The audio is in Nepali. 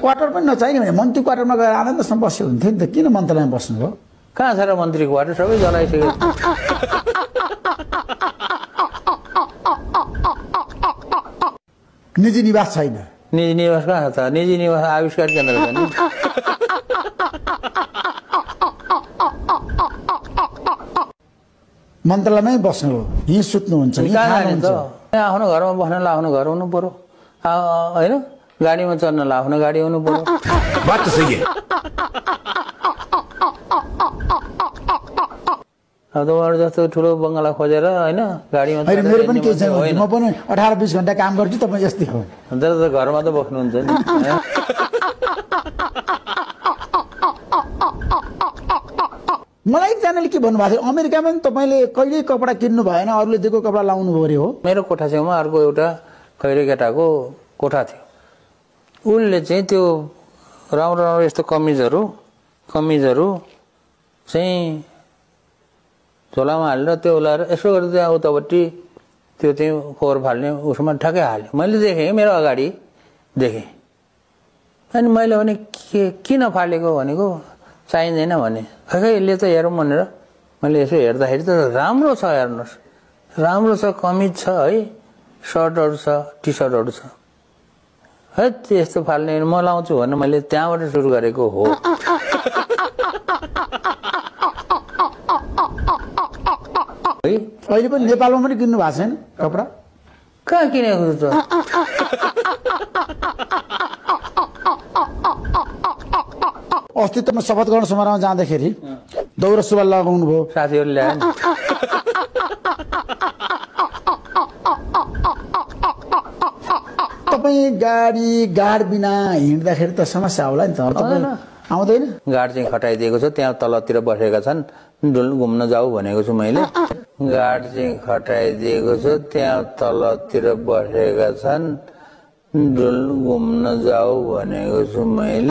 क्वार्टर पनि नचाहिने भने मन्त्री क्वार्टरमा गएर आनन्दसँग बस्यो हुन्थ्यो नि त किन मन्त्रालयमा बस्नुभयो कहाँ छ र मन्त्री क्वार्टर सबै जलाइसक्यो निजी निवास छैन निजी निवास कहाँ छ त निजी निवास आविष्कार केन्द्र छ नि मन्त्रालयमै बस्नु हो यहीँ सुत्नुहुन्छ नि आफ्नो घरमा बस्नलाई आफ्नो घर हुनु पर्यो होइन गाडीमा चढ्नलाई आफ्नो गाडी हुनु पर्यो बात त सही है अब तपाईहरु जस्तो ठुलो बङ्गला खोजेर होइन गाडीमा अहिले मेरो पनि केही छैन म पनि 18-20 घण्टा काम गर्छु तपाईँ जस्तै हो तर त घरमा त बस्नुहुन्छ नि मलाई एकजनाले के भन्नुभएको थियो अमेरिकामा पनि तपाईँले कहिले कपडा किन्नु भएन अरूले दिएको कपडा लाउनु पर्यो हो मेरो कोठा छेउमा अर्को एउटा खैरे केटाको कोठा थियो उनले चाहिँ त्यो राम्रो राम्रो यस्तो कमिजहरू चाहिँ झोलामा हालेर त्यो लाएर यसो गरेर त्यहाँ उतापट्टि त्यो चाहिँ फोहोर फाल्ने उसमा ठ्याक्कै हाल्यो मैले देखेँ मेरो अगाडि देखेँ अनि मैले भने किन फालेको भनेको चाहिँदैन भने खै यसले त हेरौँ भनेर मैले यसो हेर्दाखेरि त राम्रो छ हेर्नुहोस् राम्रो छ कमिज छ है सर्टहरू छ टी सर्टहरू छ है त्यस्तो फाल्ने म लाउँछु भने मैले त्यहाँबाट सुरु गरेको हो है अहिले पनि नेपालमा पनि किन्नु भएको छैन कपडा कहाँ किनेको त अस्ति त म शपथ ग्रहण समारोहमा जाँदाखेरि दौरा सुरुवाल लगाउनु भयो साथीहरूले ल्याए नि तपाईँ गाडी गाड बिना हिँड्दाखेरि त समस्या होला नि त तपाईँ आउँदैन गाड चाहिँ खटाइदिएको छ त्यहाँ तलतिर बसेका छन् घुम्न जाऊ भनेको छु मैले गाड चाहिँ खटाइदिएको छ त्यहाँ तलतिर बसेका छन् घुम्न जाऊ भनेको छु मैले